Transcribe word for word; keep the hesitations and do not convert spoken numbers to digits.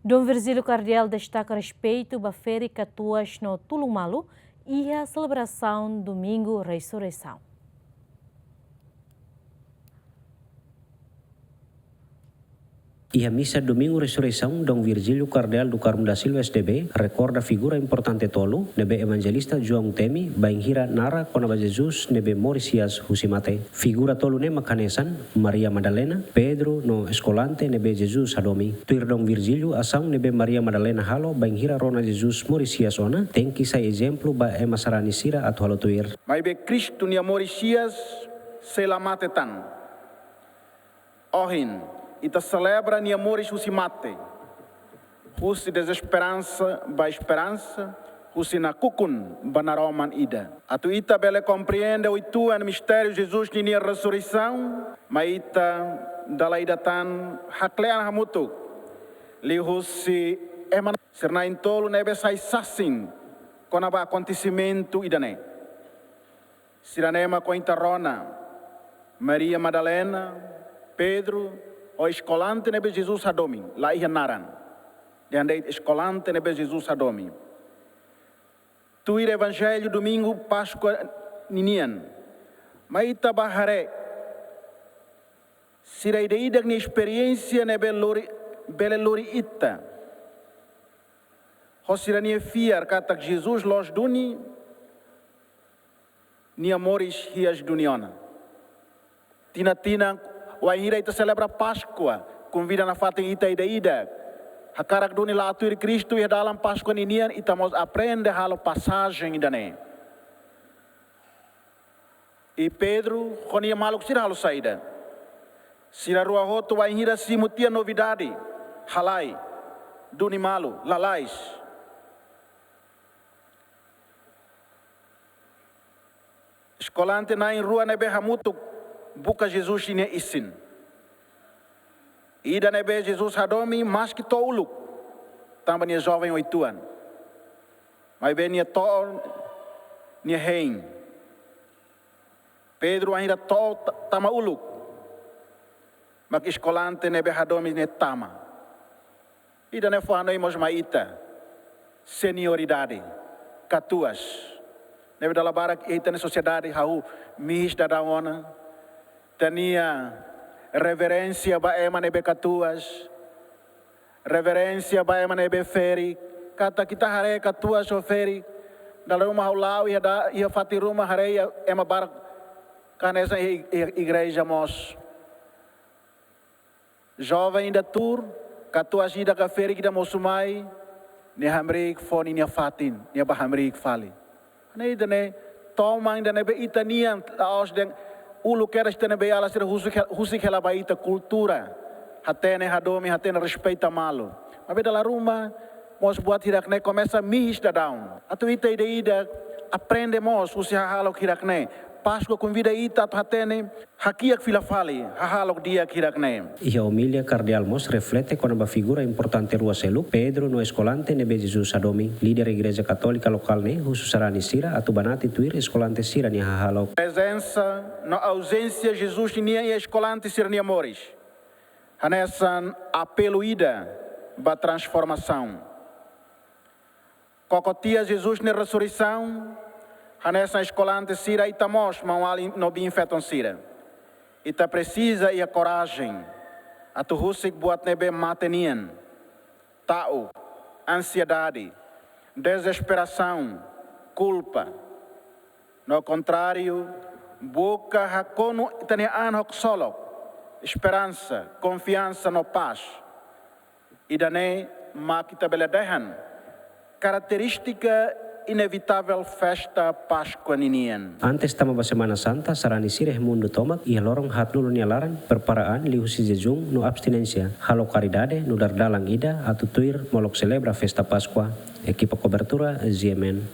Dom Virgílio Kardeál destaka respeitu ba ferik katuas no tulun malu iha selebrasaun Domingu Resureisaun. Iha misa Domingu Resureisaun, Dom Virgílio Kardeál do Carmo da Silva, S D B, rekorda figura importante tolu, ne'ebé evanjelista João temi, bainhira narra kona-ba Jesus ne'ebé moris hi'as husi mate. Figura tolu ne'e mak hanesan Maria Madalena, Pedro no eskolante ne'ebé Jesus hadomi. Tuir Dom Virgílio, asaun ne'ebé Maria Madalena halo bainhira rona Jesus moris hi'as ona, tenke sai ezemplu ba ema sarani sira atu halo tuir. Maibé Kristu nia moris hi'as sei la mate tan. Ohin, ita selebra nia moris husi mate, husi dezesperansa ba esperansa, husi nakukun ba naroman ida. Atu ita bele komprende uitoan mistériu Jesus ninia resureisaun, mai ita dala ida tan hakle'an hamutuk liuhusi ema sira na'in-tolu ne'ebé sai sasin kona-ba akontesimentu ida-ne'e. Sira-ne'e mak ohin ita rona, Maria Madalena, Pedro, ho eskolante ne'ebé Jesus hadomi, la iha naran. Dehan de'it eskolante ne'ebé Jesus hadomi. Tuir Evanjellu Domingu Páskua ninian, mai ita bá haree sira ida-idak nia esperiénsia ne'ebé lori, bele lori ita ho sira-nia fiar katak Jesus loos duni, nia moris hi'as duni ona. Tinan-tinan, wainhira ita selebra Páskua, konvida nafatin ita ida-idak hakarak duni la'o tuir Kristu iha dalan Páskua ninian, ita mós aprende halo pasajen ida-ne'e. I Pedro ho nia maluk sira halo saida? Sira rua hotu wainhira simu tiha novidade, halai, duni malu, lalais. Eskolante na'in-rua ne'ebé hamutuk buka Jesus nia isin. Ida ne'ebé Jesus hadomi maski to'o uluk, tanba nia joven uitoan. Maibé nia to'o nia hein. Pedro wainhira to'o ta-, tama uluk, mak eskolante ne'ebé hadomi ne'e tama. Ida-ne'e fó hanoin mós mai ita, senioridade, katuas. Ne'ebé dala barak iha ita-nia sosiedade hahú mihis daudaun ona, ita-nia reverénsia ba ema ne'ebé katuas, reverénsia ba ema ne'ebé ferik, katak ita haree katuas ho ferik, dala ruma ha'u la'o iha da-, iha fatin ruma haree iha ema barak, hanesan iha, iha igreja mós. Joven ida tuur, katuas ida ka ferik ida mosu mai, nia hamriik fó ninia fatin, nia bá hamriik fali. Ne'e ida-ne'e, toman ida ne'ebé ita-nian, la'ós dehan uluk kedas ita-nia beiala sira husik, husik hela ba ita kultura, hatene hadomi, hatene respeita malu. Maibé dala ruma, mós buat hirak-ne'e komesa mihis daudaun. Atu ita ida-idak aprende mós husi hahalok hirak-ne'e. Páskua konvida ita atu hatene, hakiak fila fali hahalok di'ak hirak-ne'e. Iha omilia, Kardeál mós reflete kona-ba figura importante rua seluk, Pedro no eskolante ne'ebé Jesus hadomi. Líder Igreja Katólika lokál ne'e husu sarani sira atu banati tuir eskolante sira-nia hahalok. Prezensa no auzénsia Jesus nian iha eskolante sira-nia moris hanesan apelu ida ba transformasaun. Koko tiha Jesus nia resureisaun, hanesan eskolante sira, ita mós maun-alin no biin-feton sira, ita presiza iha korajen atu husik buat ne'ebé mate nian, ta'uk, ansiedade, dezesperasaun, kulpa. No kontráriu, buka hakonu ita-nia an ho ksolok, esperansa, konfiansa no pás. Ida-ne'e mak ita bele dehan karakterístika inevitavel festa Páskua ninian. Antes tama ba Semana Santa, sarani sira iha mundu tomak, iha loron haatnulu nia laran, prepara an liuhusi jejún no abstinénsia, halo karidade nu'udar dalan ida atu tuir molok selebra festa Páskua. Ekipa kobertura, G M N.